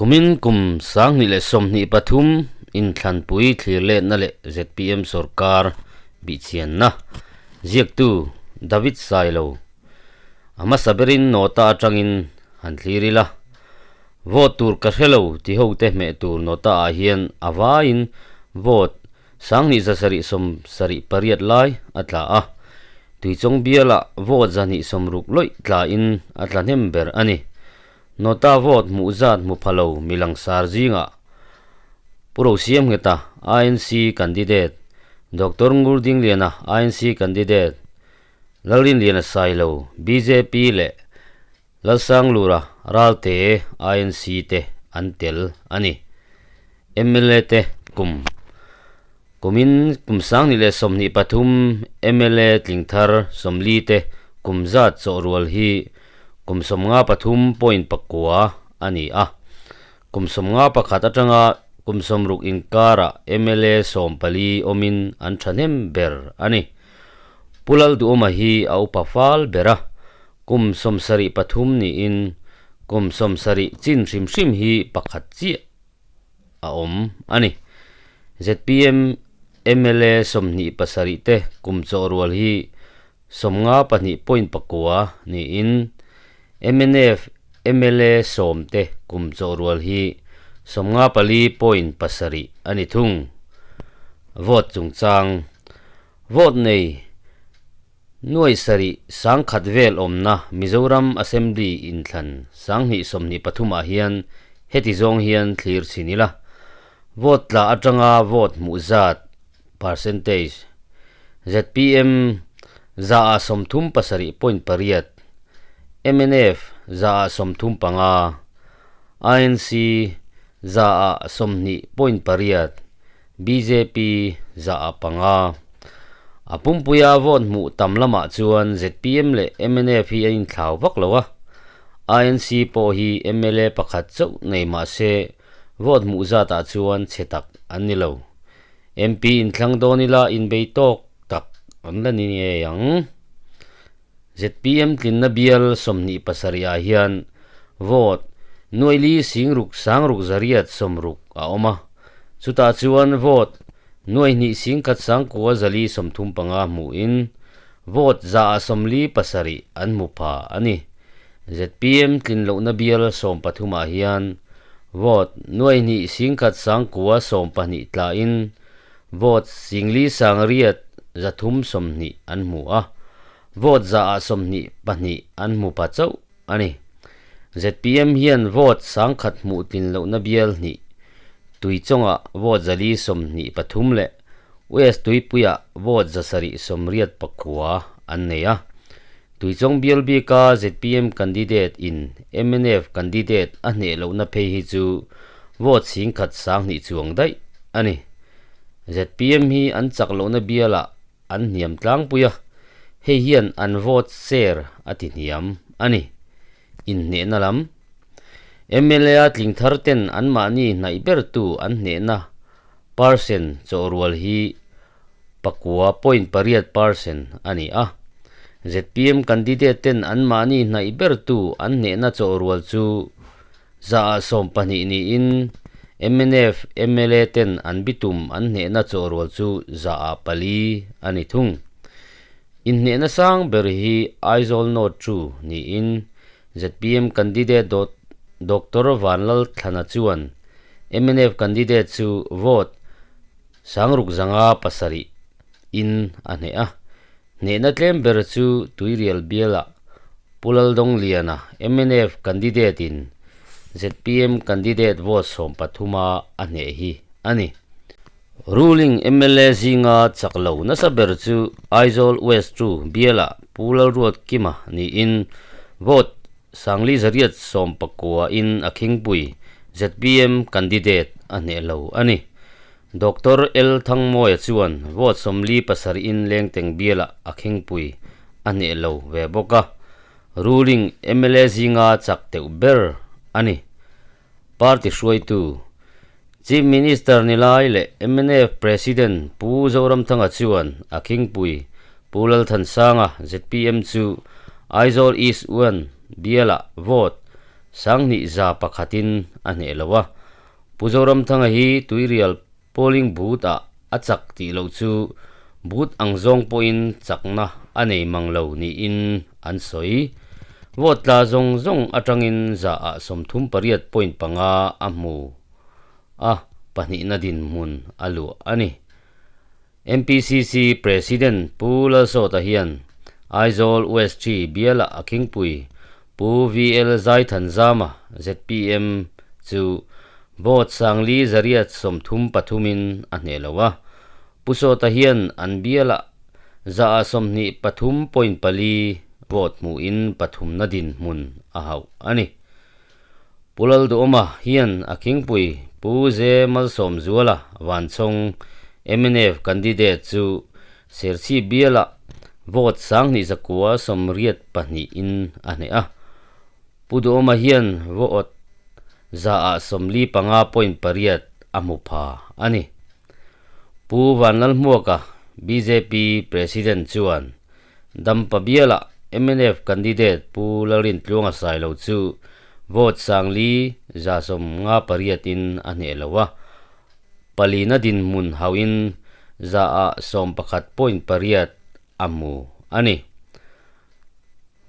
Kumin kum 2023 inthlanpui thlirletna leh zpm sorkar bihchianna ziaktu David Sailo a hmasa berin nota atangin han thlir ila. Vote tur ka hre lo ti hote hmeh tur nota ah hian a vaiin vote 2778 lai a tla a, Tuichawng bialah vote 260 lawih tlain a tla hnem ber a ni. Nota vote hmuh zat hmu pha lo mi langsar zingah Pu Rosiamngheta, INC candidate, Doctor Ngurdingliana, INC candidate, Lalrinliana Sailo, bjp leh Lalsanglura Ralte, INC te an tel a ni. Mla te kum Kumin kum 2023 mla tling thar 40 te kum zat chawhrual hi kum 53.9 a ni a. Kum 51 atanga kum 60 inkarah mla 14 awmin an thahnem ber a ni. Pu Lalduhawma hi a upa fal ber a, kum 73 niin kum 70 chin hrim hrim hi pakhat chiah a awm a ni. Zpm mla 27 te kum chawhrual hi 52.9 niin mnf mla 10 te kum chawhrual hi 54.7 a ni thung. Vote chungchang Vote nei Nuai sarih sangkhat vel awmna Mizoram Assembly inthlan 2023 ah hian heti zawng hian thlir chhin ila. Vote tla atanga vote hmuh zat, percentage, zpm za ah 37.8, mnf za ah 35, INC za ah 20.8, Bjp za ah 5. A pumpuia vote hmuh tam lamah chuan zpm leh mnf hi a inthlau vak lo a, INC pawh hi mla pakhat chauh nei mah se vote hmuh zatah chuan chhe tak an ni lo. MP inthlang dawn ila inbei tawk tak an la ni ngei ang. Zpm tlinna bial 27 ah hian vote nuaili singruk sangruk zariat sawmruk a awm a, chutah chuan vote nuai hnih singkhat sangkua zali 35 hmuhin vote za ah 47 an hmu pha a ni. Zpm tlin lohna bial 13 ah hian vote nuai hnih singkhat sangkua 12 tlain vote singli sangriat 320 an hmu a, vote za ah 22 an hmu pha chauh a ni. Zpm hian vote sangkhat hmuh tlin lohna bial hnih, Tuichawngah vote 423 leh West Tuipuiah vote 789 an nei a. Tuichawng bial bika zpm candidate in mnf candidate a hneh lohna phei hi chu vote singkhat 2000 chuang daih a ni. Zpm hi an chak lohna bialah an hniam tlangpui a, hei hian an vote share a ti hniam a ni. Inhnehna lam mla tling thar ten anmahni hnaih bertu an hnehna percent chawhrual hi 9.8 percent a ni a. Zpm candidate ten anmahni hnaih bertu an hnehna chawhrual chu za ah 12 niin mnf mla ten an bitum an hnehna chawhrual chu za ah 4 a ni thung. Inhnehna sang ber hi Aizawl North chu niin zpm candidate Doctor Vanlal Thlana chuan mnf candidate chu vote 607 in a hneh a. Hnehna tlem ber chu Tuirial bialah Pu Laldongliana mnf candidate in zpm candidate vote 13 a a hneh hi a ni. Ruling mla zinga chak lo nasa ber chu Aizawl West chu bialah Pu Lalruatkima niin vote 419 in a khingpui zpm candidate a hneh lo a ni. Doctor L Thangmawia chuan vote 47 in Lengteng bialah a khingpui a hneh lo ve bawk a, ruling mla zinga chak teuh ber a ni. Party hruaitu Chief Minister ni lai leh mnf President Pu Zoramthanga chuan a khingpui Pu Lalthansanga zpm chu Aizawl East 1 bialah vote Sanghnih 100 in a hneh lo a. Pu Zoramthanga hi Tuirial polling booth ah a chak tih loh chu booth ang zawng pawhin chakna a nei mang lo niin an sawi. Vote tla zawng zawng atangin 100 ah 38.5 a hmu a, pahnihna dinhmun a luah a ni. MPCC President Pu Lalsawta hian Aizawl West ii bialah a khingpui Pu VL Zaithanzama, zpm, chu vote sangli 833 in a hneh lo a. Pu Sawta hian an bialah 23.4% vote hmuhin pathumna dinhmun a hauh a ni. Pu Lalduhawma hian a khingpui Pu Ze Malsawmzuala Vanchhawng mnf candidate chu Serchhip bialah vote 2982 in a hneh a. Pu Duhawma hian vote 45.8% a hmu pha a ni. Pu Vanlalhmuaka bjp President chuan Dampa bialah mnf candidate Pu Lalrintluanga Sailo chu vote 4198 in a hneh lo a, palina dinhmun hauhin 11.8% a hmu a ni.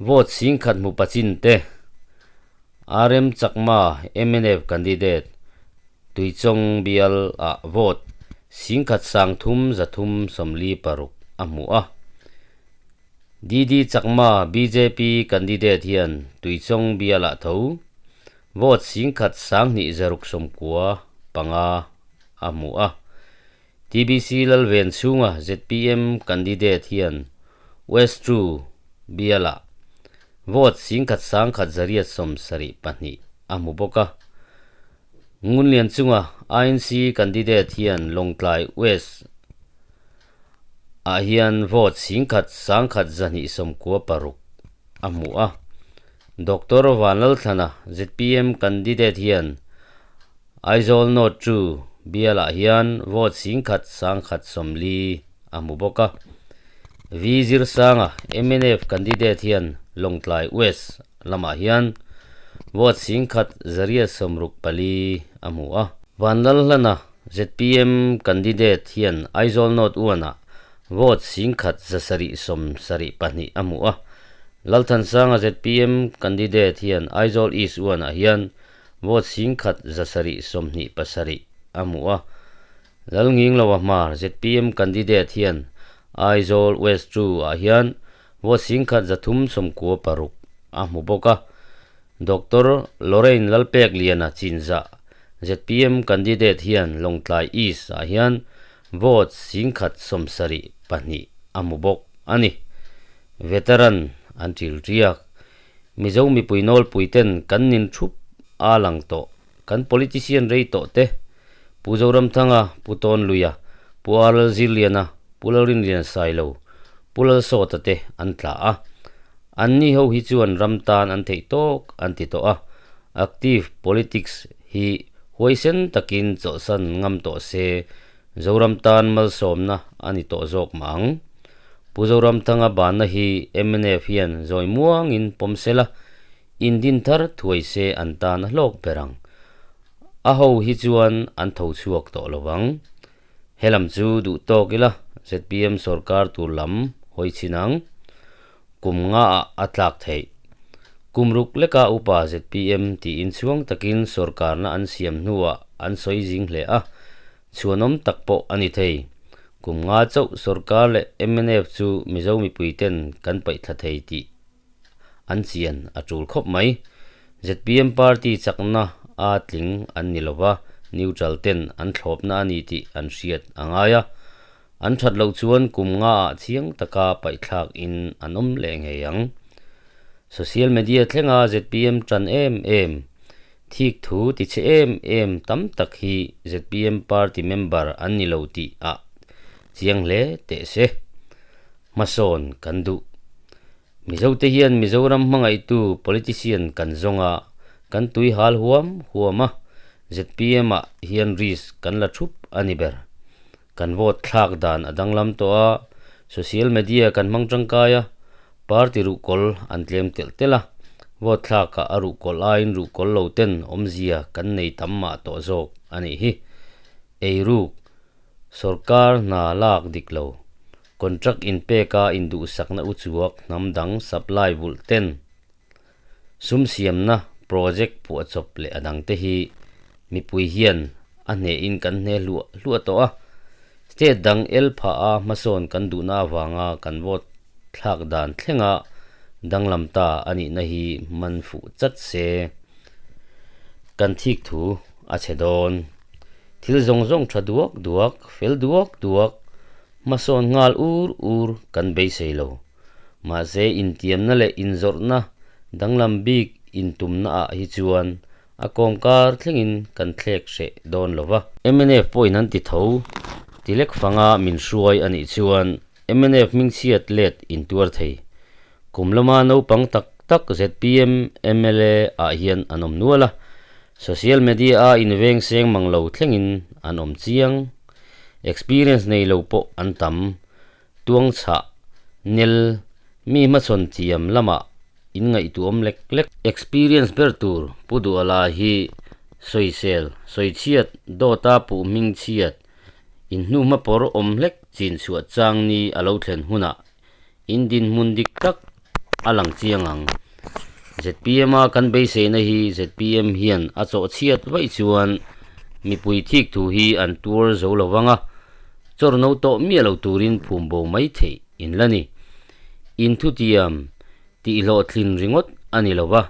Vote 10,000 hmu pachin te RM Chakma mnf candidate Tuichawng bial ah vote 10,336 a hmu a. DD Chakma bjp candidate hian Tuichawng bial ah tho vote 10,295 a hmu a. TBC Lalven chhunga zpm candidate hian West True bialah vote 11,172 a hmu bawk a. Ngunlian chunga INC candidate hian Lawngtlai West ah hian vote 11,196 a hmu a. Doctor Vanlalthlana zpm candidate hian Aizawl North True bialah hian vote 11,140 a hmu bawk a. V Zirsanga mnf candidate hian Lawngtlai West lamah hian vote 11,864 a hmu a. Vanlalhlana zpm candidate hian Aizawl North One-ah vote 11,772 a hmu a. Lalthansanga zpm candidate hian Aizawl East One-ah hian vote 11,727 a hmu a. Lalngingloa Hmar zpm candidate hian Aizawl West 2 ah hian vote 1396 a hmu bawk a. Doctor Lorraine Lalpekliana Chinzah zpm candidate hian Lawngtlai East ah hian vote 1072 a hmu bawk a ni. Veteran an ṭil ṭiak. Mizo mipui nawlpui ten kan nin thup a lang tawh. Kan politician rei tawh te, Pu Zoramthanga, Pu Tawnluia, Pu RL Zirliana, Pu Lalrinliana Sailo, Pu Lalsawta te an tla a. Anni ho hi chuan ram tan an theih tawk an ti tawh a. Active politics hi huaisen takin chawlhsan ngam tawh se Zoram tan malsawmna a ni tawh zawk mah ang. Pu Zoramthanga banna hi mnf hian zawi muangin pawm sela, indin thar thuai se an tan a hlawk ber ang. A ho hi chuan an tho chhuak tawh lo vang. Helam chu duh tawk ila zpm sorkar tur lam hawi chhin ang. Kum nga ah a tlak theih. Kum ruk leka upa zpm tiin chhuang takin sorkarna an siam hnuah an sawi zing hle a, Chhuanawm tak pawh a ni thei. Kum nga chauh sorkar leh mnf chu Mizo mipui ten kan paih thla thei tih an chian a tul khawp mai. Zpm party chakna a tling an ni lova, neutral ten an thlawpna a ni tih an hriat a ngai a. An that loh chuan kum nga ah chiang taka paih thlak in an awm leh ngei ang. Social media thlenga zpm tan em em Thik thu ti che em em tam tak hi zpm party member an ni lo tih ah chiang hle teh se. Hmasawn kan duh. Mizote hian Mizoram hmangaihtu politician kan zawng a, kan tui hal huam huam a, zpm ah hian risk kan la thup a ni ber. Kan vote thlak dan a danglam tawh a, social media kan hmang tangkai a, party ruhkawl an tlem telh telh a. Vote thlakah a ruhkawlh aiin ruhkawlh lo ten awmzia kan nei tam mah tawh zawk a nih hi. Eiruk, Sorkar hna lak dik lo, contract inpeka induhsakna uchuak hnam dang supply vulh ten sum siamna project phuahchawp leh a dangte hi mipui hian a hnehin kan hne hluah hluah tawh a. State dang el phah a hmasawn kan duhna avanga kan vote thlak dan thlenga danglam ta a nihna hi man fuh chat se kan thik thu a chhe dawn. Thil zawng zawng tha duak duak, fel duak duak, hmasawn nghal ur ur kan beisei lo. Mahse intiamna leh inzawrhna danglam bik intumna ah hi chuan a kawmkar thlengin kan thlek hreh dawn lo va. Mnf pawhin an ti tho, ti lek fanga min hruai a nih chuan mnf hmingchhiat let intuar thei. Kum lama naupang tak tak zpm mla ah hian an awm nual a, social media a inveng seng mang lo thlengin an awm chiang. Experience nei lo pawh an tam. Tuang chhah, nel, mi hmachhawn thiam lamah inngaihtuahawm lek lek. Experience ber tur Pu Duhala hi sawisel, sawichhiat, dawta puh hming chhiat, inhnuhma pawr awm hlek chin chhuah chang ni a lo thlen hunah in dinhmun dik tak a lang chiang ang. Zpm a kan beiseina hi zpm hian a chawh chhiat vaih chuan mipui thik thu hi an tuar zo lo vang a, chawr no tawh miah lo turin phum bo mai theih in la ni. In thutiam tihhlawhtlin ringawt a ni lo va,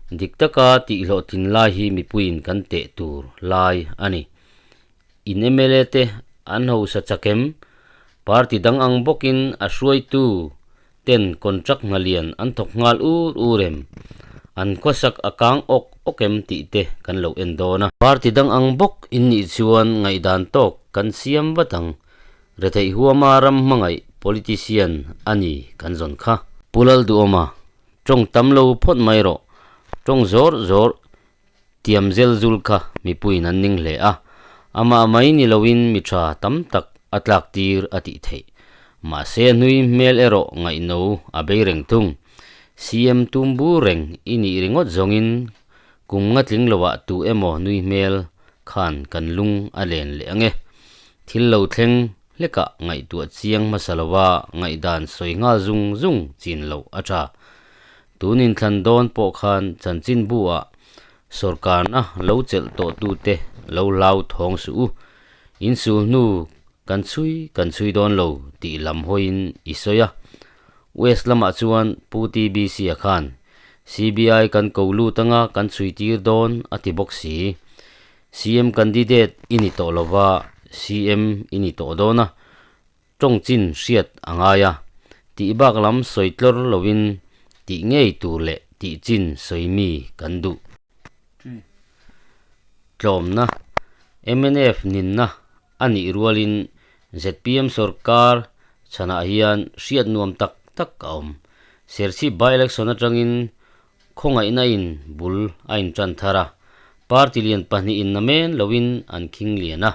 dik taka tihhlawhtlin lai hi mipuiin kan teh tur lai a ni. In mla te an hausa chak em? Party dang ang bawkin a hruaitu ten contract hna lian an thawk nghal ur ur em? An khawsak a kang awk awk em tih te kan lo en dawn a. Party dang ang bawk in nih chuan ngaihdan tawk kan siam vat ang. Retheih huama ram hmangaih politician a ni kan zawn kha. Pu Lalduhawma, tawng tam lo phawt mai rawh. Tawng zawr zawr Tiam zel zul kha mipuiin an ning hle a, amah mai ni loin mi tha tam tak a tlak tir a tih theih. Mahse a hnui hmel erawh ngaihno a bei reng thung. CM tum bur reng i nih ringawt zawngin kum nga tling loah tu emaw nui hmel khan kan lung a len leh ange. Thil lo thleng hlekah ngaihtuah chiang hmasa lova ngaihdan sawi nghal zung zung chin loh a tha. Tun inthlan dawn pawh khan chanchinbu ah sawrkarna lo chelh tawh tute lo hlau thawng suh u, insul hnu kan chhui kan chhui dawn lo tih lam hawiin i sawi a. West lamah chuan Pu TBC a khan CBI kan ko lut anga kan chhui tir dawn a ti bawk si. CM candidate i ni tawh lova CM i ni tawh dawn a. Tawng chin hriat a ngai a, tih bak lam sawi tlawr loin tih ngei tur leh tih chin sawi mi kan duh. Tlawmna, mnf ninna a nih rualin zpm sorkar chhanah hian hriat nuam tak tak a awm. Serchhip by-election atangin Khawngaihna in bul a intan thar a, party lian pahnihin namen loin an khing lian a,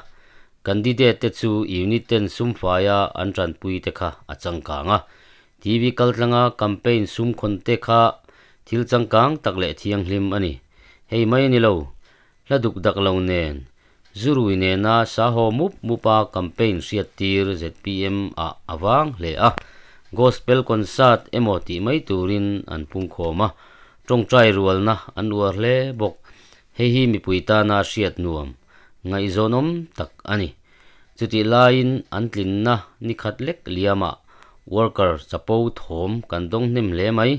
candidate te chu unit ten sum faia an tanpui te kha a changkang a, TV kaltlanga campaign sum khawn te kha thil changkang tak leh thianghlim a ni. Hei mai a ni lo, hla duk dak lo nen, zurui nena sahaw mup mupa campaign hriat tir zpm ah a vang hle a, gospel concert emaw tih mai turin an pungkhawm a, tawngtai rualna an uar hle bawk. Hei hi mipui tana hriat nuam, ngaihzawnawm tak a ni. Chutih laiin an tlinna ni khat lek liamah worker chapo thawm kan dawng hnem hle mai.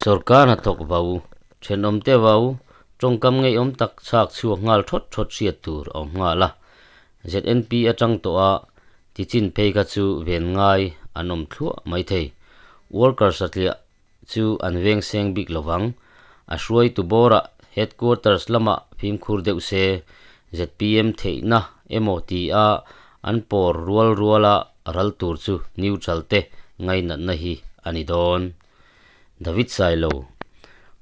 Sorkar hnathawk vau, thenawmte vau, tawngkam ngeiawm tak chhak chhuak nghal thawt thawt hriat tur a awm nghal a. ZNP atang tawh a tichin phei kha chu ven ngai an awm thluah mai thei. Worker satliah chu an veng seng bik lo vang. A hruaitu bawrah headquarters lamah fimkhur deuh se, zpm theihna emaw ti a an pawr rual ruala ral tur chu neutral te ngainatna hi a ni dawn. David Sailo,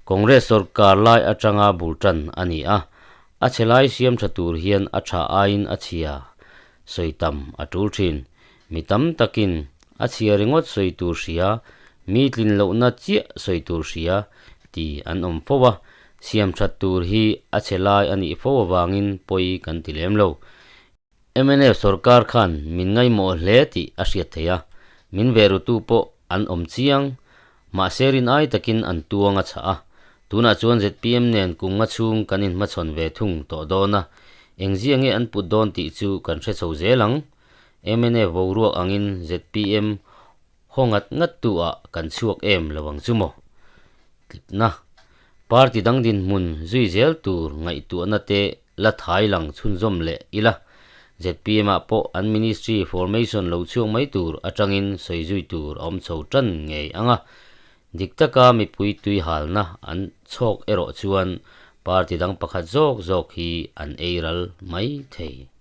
Congress sorkar lai atanga bul tan a ni a, a chhe lai siam tha tur hian a tha aiin a chhia sawi tam a tul thin. Mi tam takin a chhia ringawt sawi tur hria, mi tlin lohna chiah sawi tur hria. ti an awm fo a, siam that tur hi a chhe lai a nih fo avangin pawi kan ti lem lo. Mnf sorkar khan min ngaihmawh hle tih a hriat theih a, min ve rutu pawh an awm chiang. Mahse rin ai takin an tuang a chhah a, tunah chuan zpm nen kum nga chhung kan inhmachhawn ve thung tawh dawn a, engzia nge an put dawn tih chu kan hre chho zel ang. Mnf boruak angin zpm haw ngat ngat tu ah kan chhuak em lo ang chu maw? Tlipna, Party dang dinhmun zui zel tur ngaihtuahna te la thai lang chhunzawm leh ila, zpm ah pawh an ministry formation lo chhuak mai tur atangin sawi zui tur a awm chho tan ngei ang a, dik taka mipui tui halna an chhawk erawh chuan party dang pakhat zawk zawk hi an ei ral mai thei.